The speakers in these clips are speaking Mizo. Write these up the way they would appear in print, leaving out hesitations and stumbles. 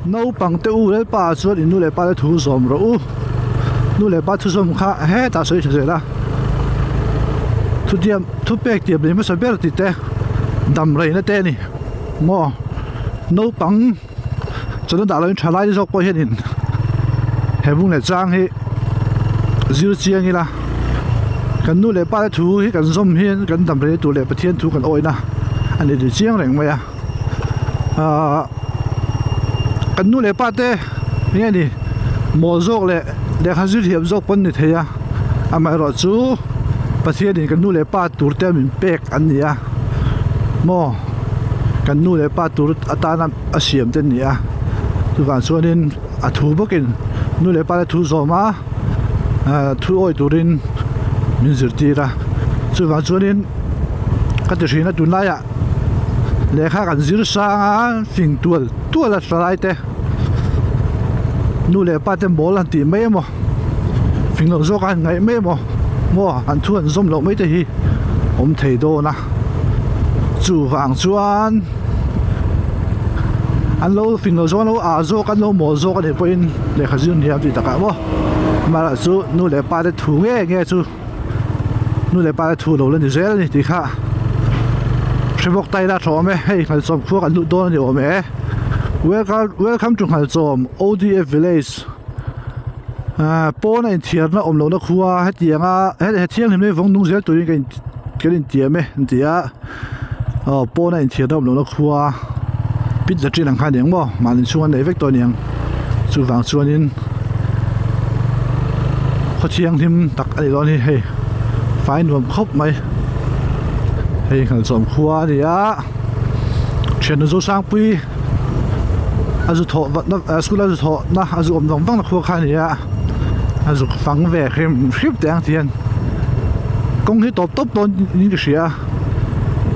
Naupang te u Lalpa ah chuan in nu leh pa te thu zawm rawh u. Nu leh pa thuzawm kha hetah sawi tha zel a. Thutiam thupek tiam leh hmasa ber tih te dam reina te a ni maw. Naupang chawlhna dah loin tha lai te zawk pawh hianin he bung leh chang hi zir chiang ila kan nu leh pa te thu hi kan zawm hian kan dam reina tur leh Pathian thu kan awihna a ni tih chiang reng mai a. Ahh kan nu leh pa te enge ni mawl zawk leh lehkha zir thiam zawk pawn ni thei a amaherawh chu Pathian in kan nu leh pa tur te min pek an ni a maw kan nu leh pa tur atana a siam te an ni a chuvang chuanin a thu bawkin nu leh pa te thu zawm a ahh thu awi turin min zirtir a chuvang chuanin ka ti thin a tunlaiah. Lehkha kan zir sang a fing tual tual a thalai te nu leh pa te mawl han tih mai emaw fing loh zawk a han ngaih mai emaw maw an thu an zawm loh mai te hi awm thei dawn a chuvang chuan an lo fing loh zawk an lo ah zawk an lo mawl zawk a nih pawhin lehkha zir ni ang tih takah maw amaherawhchu nu leh pa te thu nge nge chu. Nu leh pa te thu lo la ni zel a ni tih kha hre bawk ta ila a tha awm e hei Nghalchawm khua kan lut dawn a ni awm e welcome welcome to Nghalchawm O_D_F village ahh pawn a inthiarna awm lohna khua hetiang a he thianghlim hi vawng nung zel turin ka in kan intiam e an ti a aw pawn a inthiarna awm lohna khua pit latrine ang kha a ni ang maw mahni chhung an nei vek tawh a ni ang chuvang chuanin khaw thianghlim tak a ni dawn hi hei fai nuam khawp mai hei Nghalchawm khua a ni a thiannu Zosangpui a zu thawh vatna school a zu thawh na a zu awm vang vang na khua kha a ni a a zuk fang ve hrim hrim teh ang ti hian kawng hi tawp tawp dawn in ka hria a.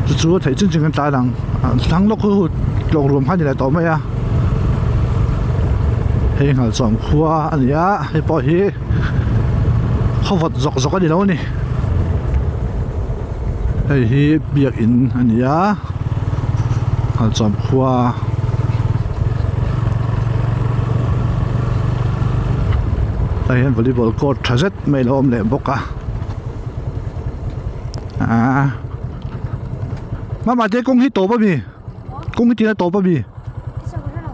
Chu chu a theih chin chin kan tlan ang thlang lawk hu tlawng ruam kha a ni leh tawh mai a hei Nghalchawm khua a ni a hei pawh hi khaw vawt zawk zawk a ni lo a ni hei hi biakin a ni a Nghalchawm khua. Tah hian volleyball court tha zet mai a lo awm leh bawk a. Ah Mama te kawng hi tawp ami kawng hi tina tawp ami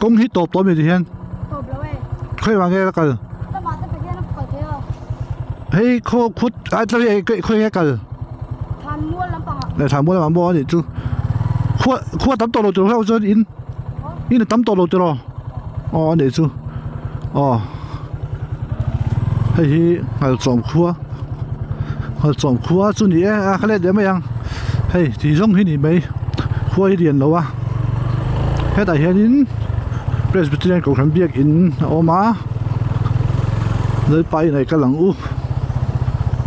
kawng hi tawp tawh ami ti hian tawp lo e khawi vang nge a kal lamah te pathian a kal thei a hei khaw khut a tla hi khawi nge kal thlan mual lampang ah leh thlan mual lampang maw anih chu khua khua tam tawh lo tur ho chuan in in a tam tawh lo tiraw aw anih chu aw hei hi Nghalchawm khua. Nghalchawm khua chu ni e a ka let leh mai ang hei tih zawng hi ni mai khua hi lian lo a hetah hianin Presbyterian kohhran biakin a awm a Lalpa in ei kal ang u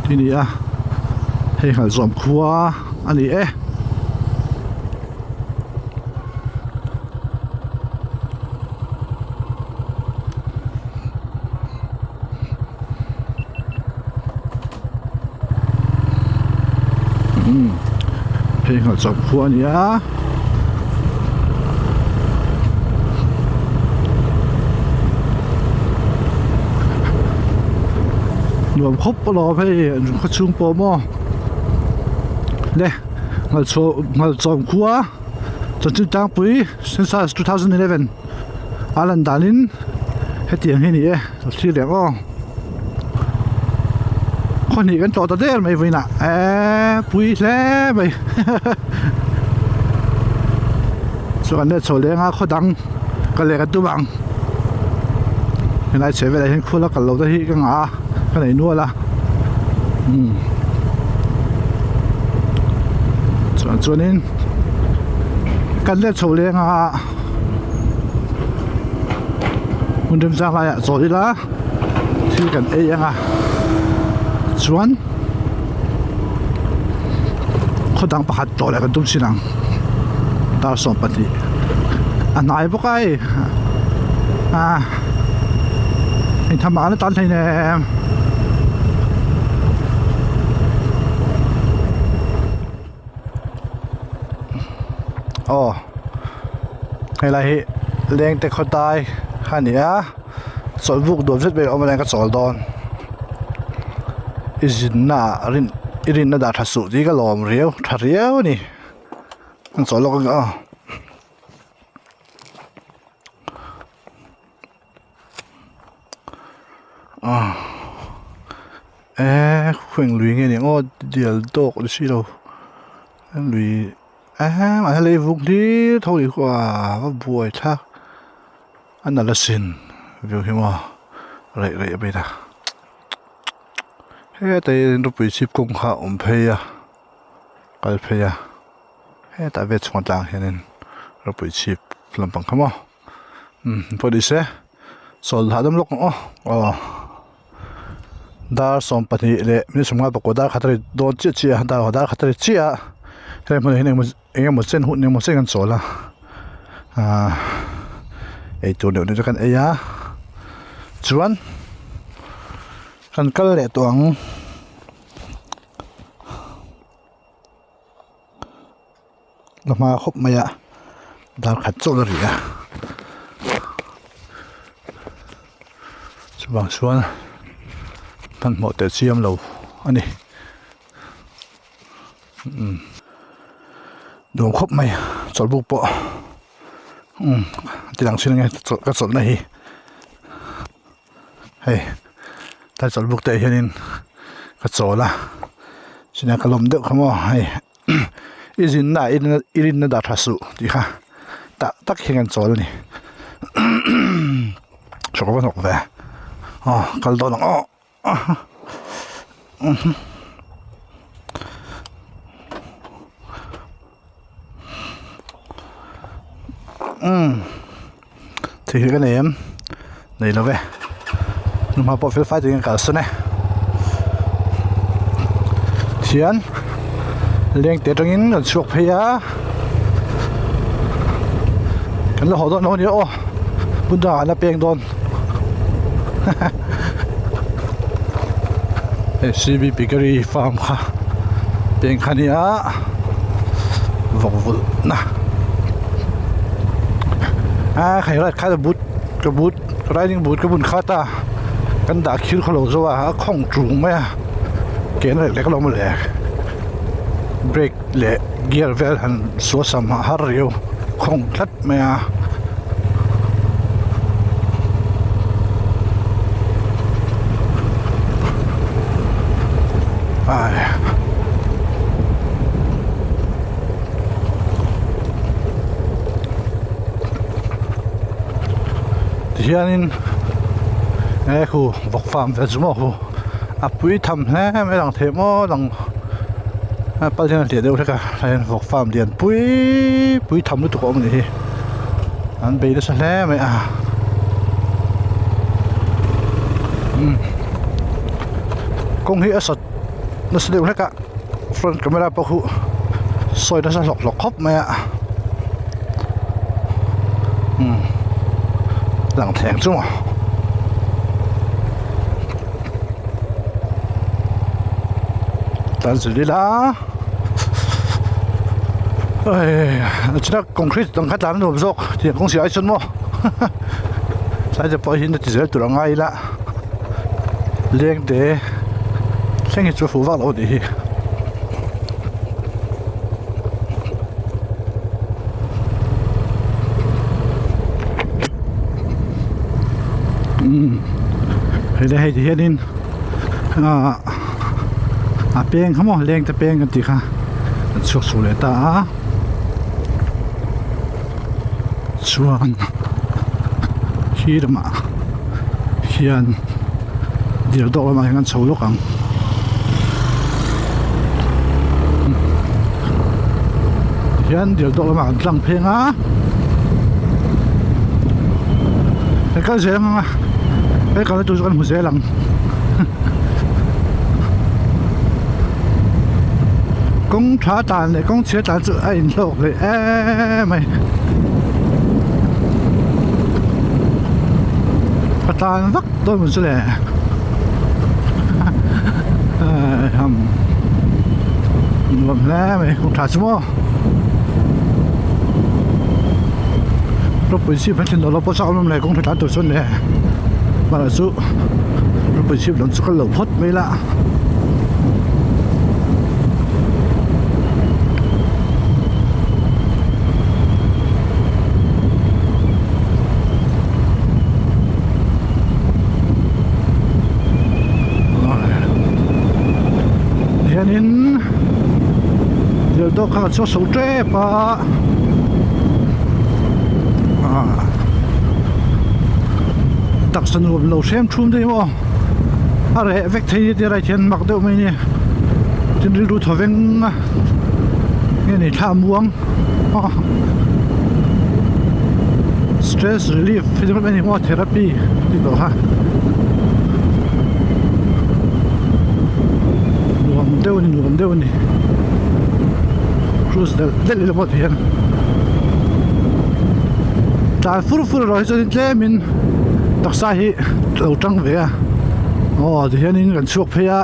tih a ni a hei Nghalchawm khua a ni e. Hei Nghalchawm khua a ni a nuam khawp alawm hei an khaw chhung pawh maw le Nghalchawm khua chanchin tlangpui census 2011 a lan danin hetiang hi a ni e a thlir leh ang aw khaw hnih kan tlawh ta der mai vawiinah eee pui hle mai chuan kan let chho leng a khaw dang ka leh ka tum ang helai chheh velah hian khual a kal loh te hi ka ngah a ka nei nual a umm chuan chuanin kan let chho leng a. Hmun remchang laiah chawl ila thil kan ei ang a chuan khaw dang pakhat tawh leh kan tum chin ang dar 12 a hnai bawk a hei ah engtham ah an tan thei nem. Aw helai hi lengte khawtai. kha a ni a chawlh buk duam zet mai a awm a ka chawl dawn i zinna ah rin i rinna dah tha suh tih ka lawm riau tha riau a ni an chawl lawk ang aw. Eee khaw eng lui nge ni ang aw dial tawk ni silo lui eee mahse lei vung hlir tho ni khaw a va buai thlak a nalh asin view hi maw raih raih a beta hetah hian ropui chhip kawng kha a awm phei a kal phei a hetah vel chhung atang hianin ropui chhip lampang kha maw umm pawh ni se sawl hahdam lawk ang aw aw dar 12 leh minute 50 pakua dar khat a ri dawn chiah chiah a dar dar khat a ri chiah a helai hmunah hian engemaw engemaw chen hun engemaw chen kan chawl a ahh eitur neuh neuh te kan ei a chuan kan kal leh tawh ang. La hma khawp mai a dar khat chauh la ri a chuvang chuan hmanhmawh teh chiam lo a ni umm nuam khawp mai chawlh buk pawh umm ti lang chin ange chawlh ka chawlhna hi hei tlai chawlh buk te ah hianin ka chawl a china ka lawm deuh kha maw hei i zinna ah i rinna dah tha suh tih kha tah tak hian kan chawl a ni hrawk va hnawk ve aw kal dawn ang aw. Umm thei hi ka nei em nei lo ve hnuhma pawh fel fai takin ka kalsan e thian leng te atangin kan chhuak phei a kan la haw dawn lo a ni aw hmun dangah an la peng dawn. Hei cb bakery farm kha peng kha nia vawk vulh na a khai ride kha boot ka boot riding boot ka bun khat a kan dah khir khaw lo zo a a khawng tung mai a ke na lek lek alawm mawle brake leh gear vel han suasam a har riau khawng tlat mai a. Ai. Tihianin he khu vawk farm ve chu maw khu a pui tham hle mai lang thei maw lang a pal hian a hliah deuh hlek a hei vawk farm lian pui pui tham lutuk a awm a nih hi an bei nasa hle mai a umm kawng hi a sat nasa deuh hlek a front camera pawh khu sawi nasa hlawk hlawk khawp mai a umm lang thleng chu maw. Tan zir ila hei china concrete dang kha tlan a nuam zawk tiang kawng si ai chuan maw tlai te pawh hi na ti zel tur a ngai ila leng te thleng hi chu a fuh vak lo a nih hi. Hei le hei ti hianin ah a peng kha maw leng te peng kan tih kha an chhuak chho leh ta a chuan khi lamah hian dil dawk lamah hian an chho lawk ang. Hian dil dawk lamah an tlang pheng a kan kal zel ang a he kalna tur chu kan hmu zel ang kawng tha tlan leh kawng chhia tlan chu a inhlawk hle em mai ka tlan vak dawn maw chu le nuam hle mai kawng tha chu maw. Ropui chhip an thlen tawh lo pawh chak awm leh kawng tha tlan tur chuan le mahla chu ropui chhip lam chu kal lo phawt mai la. Hianin deuh kha chu a so tep a taksa nuam lo hrem thum te hi maw a reh vek thei a tia right hian mak deuh mai a ni tin rilru thaw veng a nge ni thla muang stress relief hi chu ani maw therapy tih tawh kha nuam deuh a ni nuam deuh a ni cruise delh delh ila pawh tihian tlai fur fur erawh hi chuan tlemin taksa hi a lo tang ve a aw tihianin kan chhuak phei a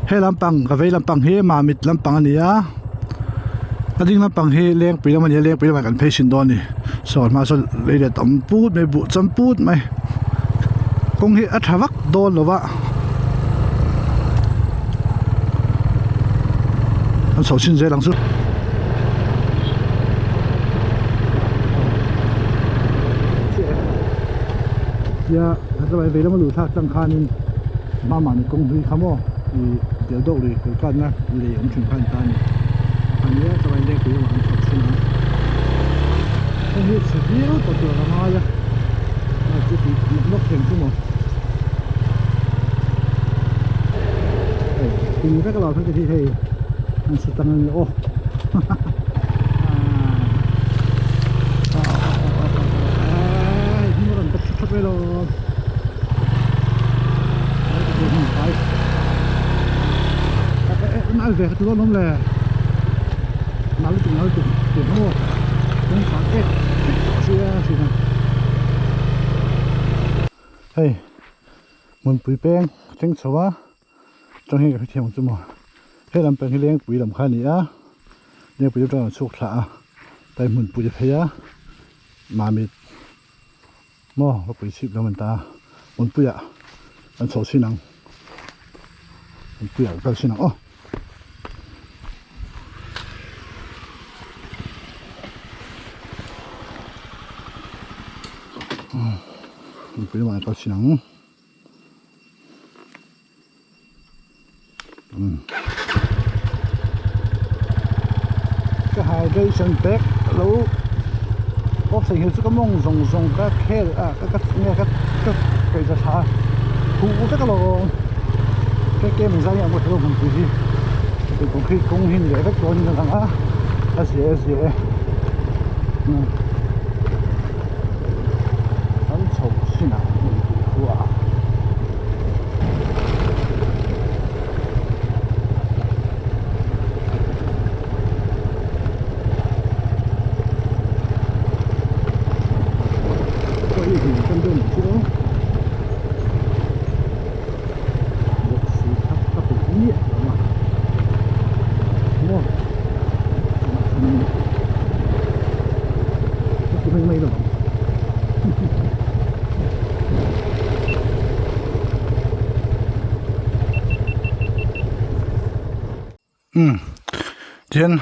he lampang ka vei lampang hi mamit lampang a ni a a ding lampang hi lengpui lam a ni a lengpui lamah kan phei chhin dawn a ni saw hma sawn lei let awm put mai buh cham put mai kawng hi a tha vak dawn lo va an chho chhin zel ang chu. Tia vei lama luh thlak tlang khanin hma mahni kawng hlui kha maw ih tel dawk lui kal katna lei awm thin kha an ta a ni a nia chuan lengpui lamah an chhawp thin a hei hi chhe viau tawh tur a ngai a chu tih nawk nawk thei ang chu maw hei ping vek a lo thleng te hi hei an su tang a ni aw Hei hmunpui peng a thleng chho a chuan hei ka hrethiam ang chu maw he lam peng hi lengpui lam kha a ni a lengpui atang a chhuak thla a tlai hmunpui a phei a mamit maw ropui chhip lam an ta a hmunpuiah an chho chhin ang hmunpuiah an kal chhin ang aw. Hmunpui lamah an kal chhin ang. Ka hydration bag lo off thei hi chu ka mawng zawng zawng ka khel a ka ka nge ka ka kaihza thla huh vek alawm ke ke min zai ang pawh hmunpui hi kawng khi kawng hi ni leh vek dawn in a lang a a zia e zia e an chho chin ah hmunpui khua. Umm tihian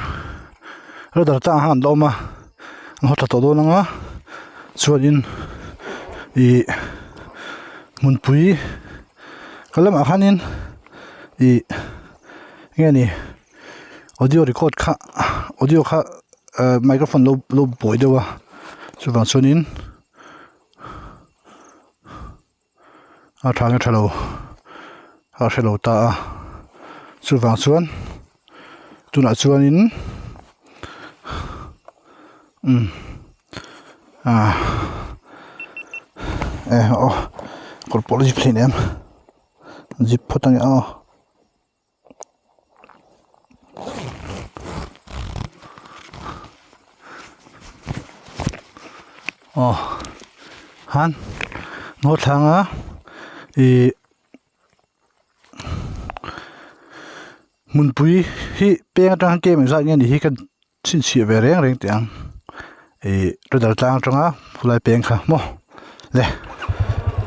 radar tlang ah khan an la awm a an haw thla tawh dawn ang a chuanin ih hmunpui kal lamah khanin ih enge ni audio record kha audio kha ah microphone lo lo buai deuh a chuvang chuanin. A tha nge tha lo a hre lo ta a chuvang chuan tunah chuanin umm ah eh aw kawr pawh la zip hleinem zip phawt ange aw. Aw han ngaw thlanga ih hmunpui hi peng atang hian kem engzat nge ni hi ka chhinchhiah ve reng reng teh ang. Ih Tudar tlang atanga khulai peng kha maw le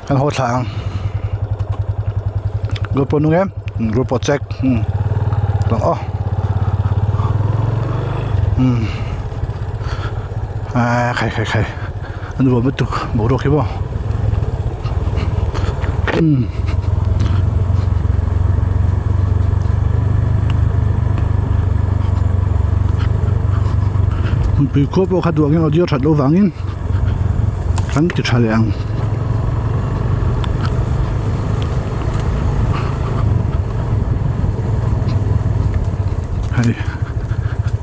kan haw thla ang group pawh nung em group pawh check umm lang aw umm ah khai khai khai a nuam lutuk boruak hi maw umm. Hmunpui khua pawh kha duh angin audio that loh vangin kan ti tha leh ang. Hei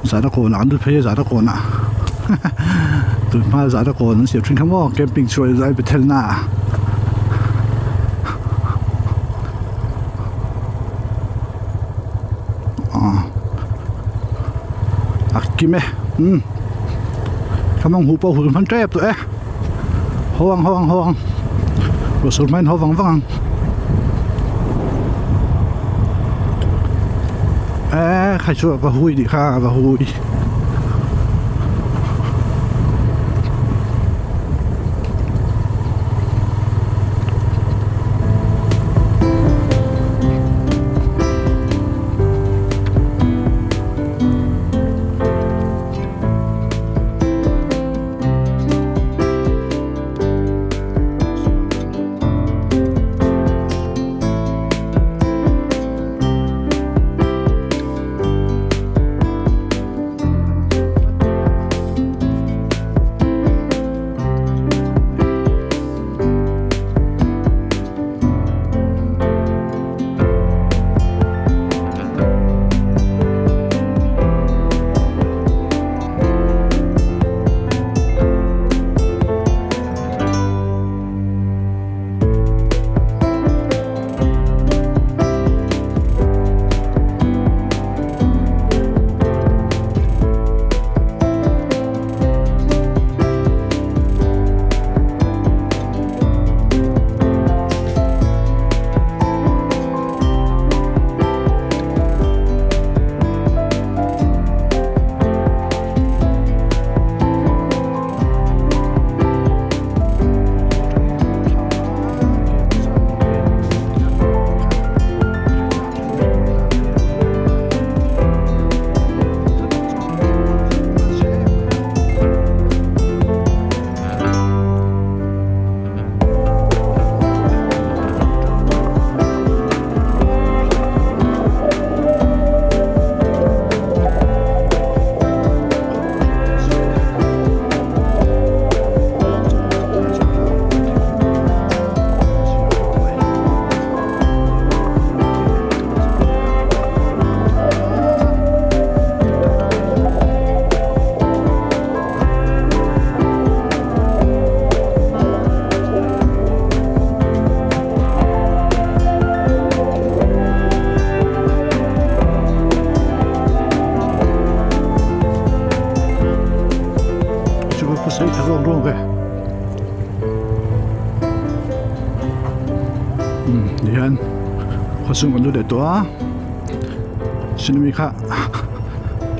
zahna kawnah an lut phei a zahna kawnah tun hma zahna kawn an siam thin kha maw camping chhuah zai bethel na ah. A kim e umm thlamang huh pawh hul hman tep tawh e haw ang haw ang haw ang ruah sur hmain haw vang vang ang eee khai chu va hui tih kha va hui. Tihian khawchhung kan lut leh tawh a cinema kha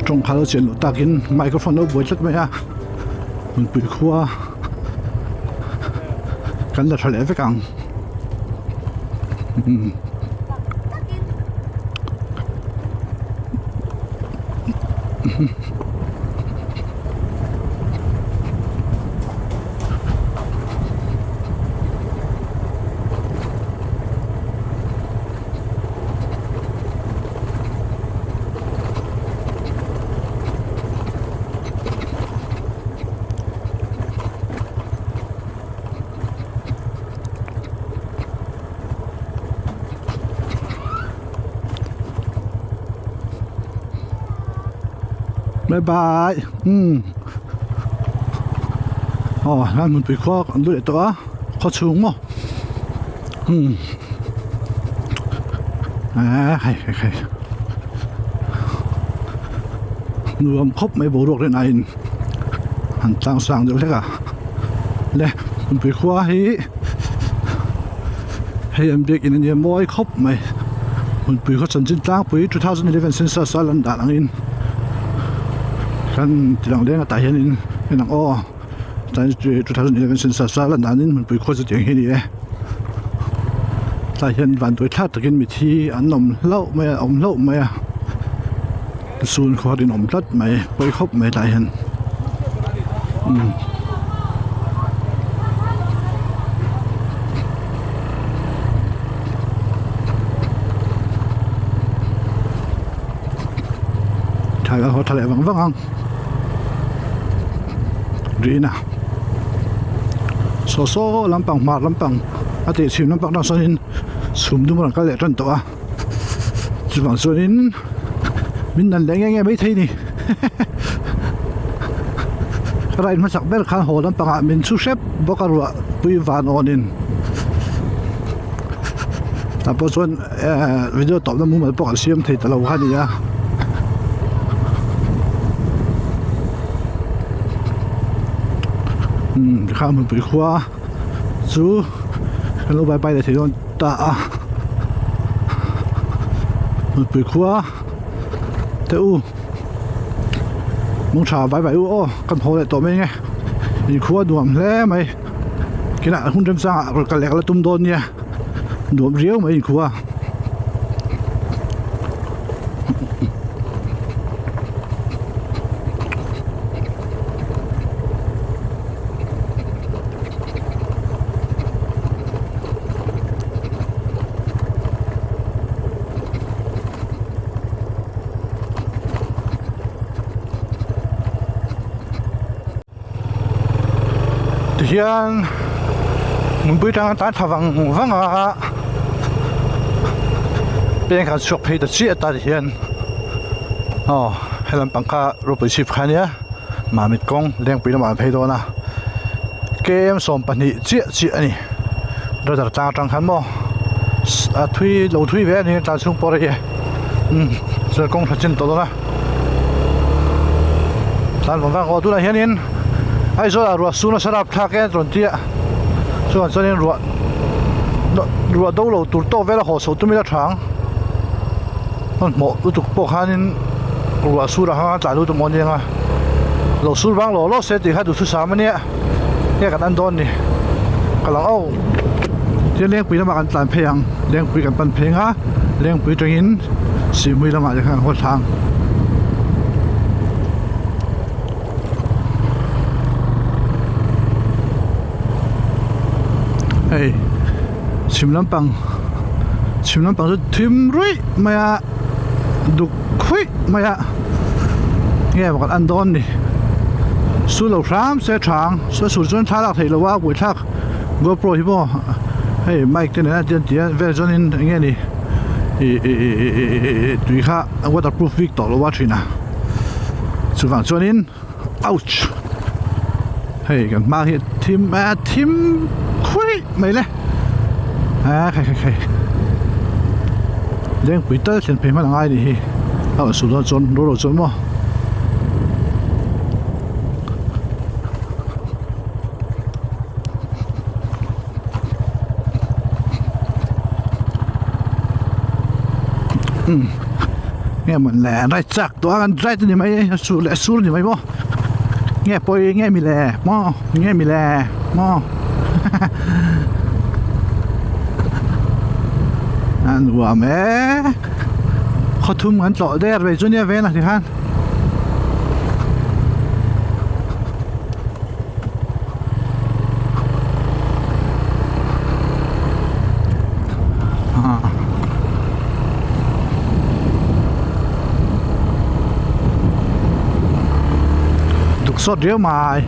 tawng kha lo chian loh takin microphone lo buai tlat mai a hmunpui khua kan la tha leh vek ang umm. Bye bye umm aw helai hmunpui khua an lut leh tawh a khaw chhung maw umm eee hei hei hei nuam khawp mai boruak rin aiin han tlang sang deuh hlek a le hmunpui khua hi hei an biakin a nia mawi khawp mai hmunpui khaw chanchin tlangpui 2011 census a lan dan angin. Kan tilang leng atah hianin en ang aw 2011 census a lan danin hmunpui khua chu tiang hi a ni e tlai hian vanduai thlak takin mithi an awm hlauh mai a awm hlauh mai a sun khua rinawm tlat mai pawi khawp mai tlai hian umm. Thlai a haw tha leh vang vang ang rihna saw saw lampang hmar lampang a tih chhim lampang atang sawnin chhum dum a rawn kal leh tan tawh a chuvang chuanin min nan leh nge nge maithei ni ride hmasak ber khan haw lampangah min chhu hrep bawk a ruah pui van awnin tah pawh chuan. Ehh video tawpna mumal pawh kan siam thei ta lo kha a ni a. Umm tikhan hmunpui khua chu kan lo bye bye leh thei dawn ta a hmunpui khua te u mawng tha bye bye u aw kan haw leh tawh mai ang e inkhua nuam hle mai kinah hun remchangah rawn kal leh ka la tum dawn nia. Nuam riau mai inkhua. Tihian hmunpui tang tan tha vang vang a peng khan chhuak phei ta chiah ta tihian aw helam pang kha ropui chhip kha ania mamit kawng lengpui lamah an phei dawn a km 12 chiah chiah a ni radar tlang atang khan maw a thui lo thui ve a ni tlan chhung pawh rei e umm chuan kawng tha chin tawh dawn a. Tlan vang vang aw tunah hianin Aizawl ah ruah su nasa rap thlak e rawn tia chuan chuanin ruah ruah do lo tur tawk vel a haw chho tum ila tha ang hmanhmawh lutuk pawh khanin ruah sur ah khan a tlan lut a maw aniang a lo sur vang law law se tih kha duhthusam ania nge kan en dawn ni ka lang aw tin lengpui lamah kan tlan phei ang lengpui kan pan phei ang a lengpui atangin. Sihmui lamah te khan an haw thlang. Hei chhim lampang chhim lampang chu thim ruih mai a duk khuih mai a nge maw kan en dawn ni su lo hram se thang su sur chuan thla lak theih loh a buaithlak GoPro hi maw hei mic te nena ti an ti a vel chuanin eng nge ni. Ih ih ih ih ih ih ih tui kha waterproof bik tawh lo a thin a chuvang chuanin ouch hei kan hma hi thim a thim khuih mai le a khai khai khai lengpui tal thlen phei hman a ngai a nih hi a rawn suh dawn chuan rual lo chuan maw. Nge mawn le right chak tawh a kan right a ni mai a sur leh sur a ni mai maw nge pawi nge mi le maw nge mi le maw a nuam e khawthum kan tlawh der ve chu nia ven a tikhan. Duk sawt riau mai.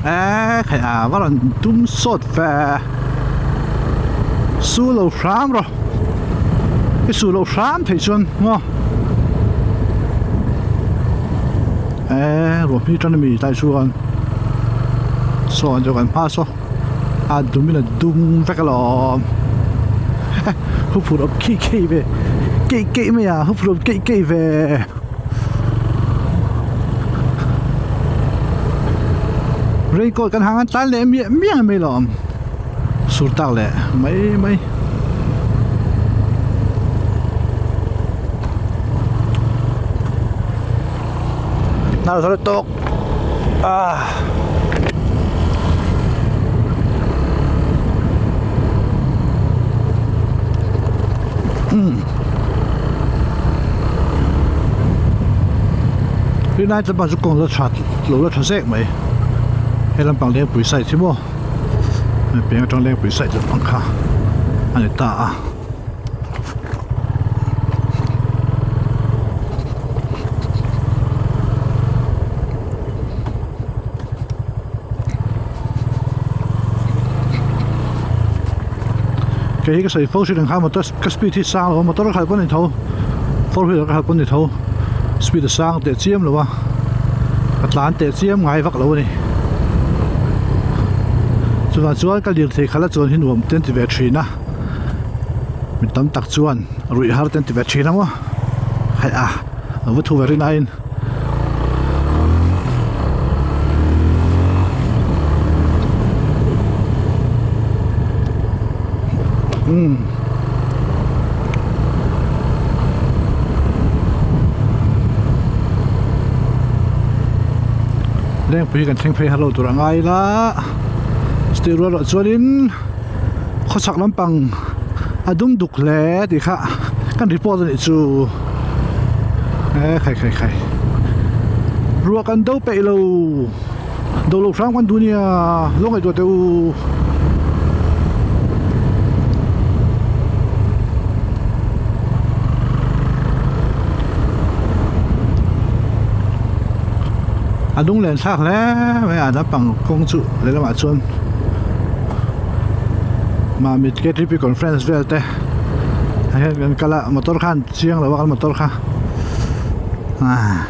Eee khai a va rawn tum sawt ve. Su lo hram rawh i su lo hram theih chuan maw eee ruah hmi tan ami tlai chuan saw an chu kan hma saw a dum in a dum vek alawm huphurh awm khi khi ve keih keih mai a huphurh awm keih keih ve. Raincoat kan hang an tlan leh miah miah mai lo sur tak leh mai mai. Hnar zawr tawk ah. Rinai tlapa chu kawng la tha lo la tha zek mai he lampang lengpui side hi maw peng atang lengpui side lampang kha a ni ta a. Kei hi ka sawi fo hrilh ang kha motor ka speed hi sang lo a motor a khalh pawh a ni tho four wheeler ka khalh pawh a ni tho speed a sang teh chiam lo a ka tlan teh chiam ngai vak lo a ni chuvang chuan ka lirthei khalh a chuan hi nuam te an ti ve thin a mi tam tak chuan ruih har te an ti ve thin a maw hei a a va thu ve rin aiin. Umm Lengpui kan thleng phei har lo tur a ngai ila chutih rual ah chuanin khawchhak lampang a dum duk hle tih kha kan report a nih chu. E khai khai khai ruah kan do peih lo do lo hrang kan duh nia lo ngaihtuah teh u. A lunglen thlak hle mai a naupang kawng chu lehlamah chuan Mamit K_T_P conference vel te ah hian kan kal a motor khan chiang lo a kan motor kha ah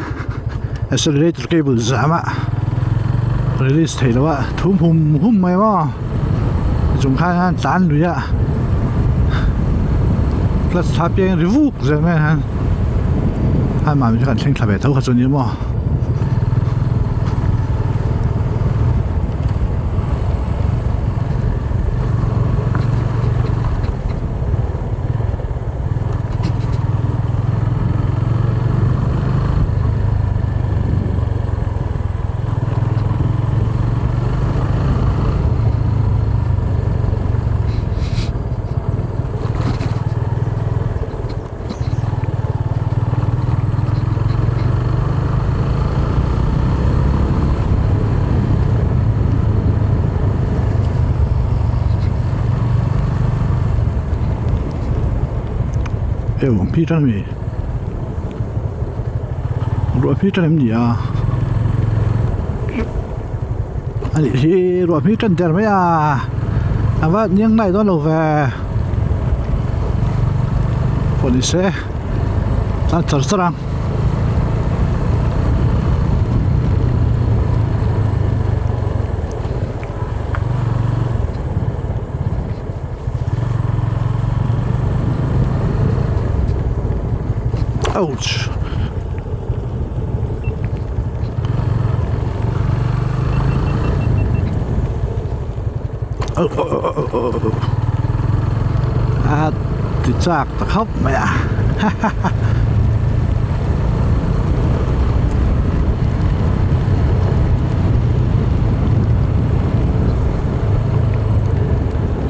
accelerator cable zam a release thei lo a thum hum hum mai maw chung khan khan tlan lui a clutch thla piang ri vuk zel mai a han mahni chu kan thleng thla ve tho kha chu ni maw. Eu ang phi tan ami ruah phi tan em ni a ani hi ruah phi tan der mai a a va niang nai dawn lo ve pawh ni se tan char char ang. Ouch. Oh, oh, oh, oh, oh, oh. A ti chak ta khawp mai a.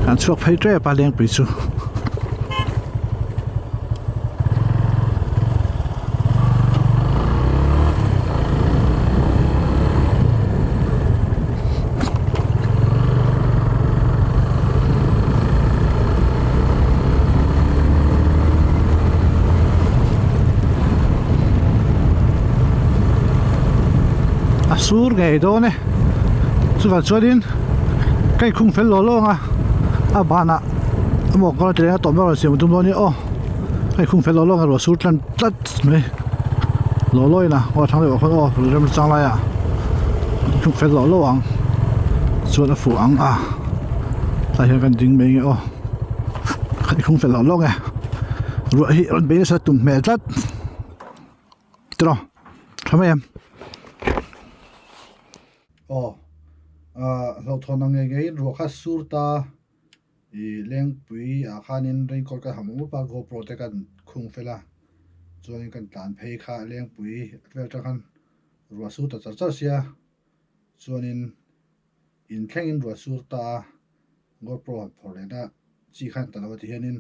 Kan chhuak phei tep a lengpui chu. A sur ngei dawn e chuvang chuanin ka inkhung fel lawh lawng a a banah emaw kawng atang hian a tawp ber a rawn siam tum dawn a ni aw ka inkhung fel lawh lawng a ruah sur tlan tlat mai lawh lawh in a aw thang deuh ah khawn aw rem chang lai ah inkhung fel lawh lawh ang chuan a fuh ang a tlai hian kan ding mai nge aw ka inkhung fel lawh lawng e ruah hi rawn bei nasa tum hmel tlat tiraw tha mai em. Aw. Ahh hlauhthawn ang ngei ngeiin ruah kha sur ta ih lengpui ah khanin raincoat ka ha mup mup a GoPro te kan khung fel a chuanin kan tlan phei kha lengpui vel atang khan ruah sur ta char char sia chuanin inthlengin ruah sur ta a GoPro han phawrh leh na chi khan ta lo a ti hianin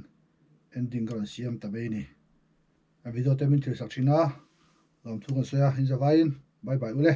ending ka rawn siam ta mai a ni. A video te min thlir sak thin a lawmthu kan sawi a in zavaiin bye bye ule.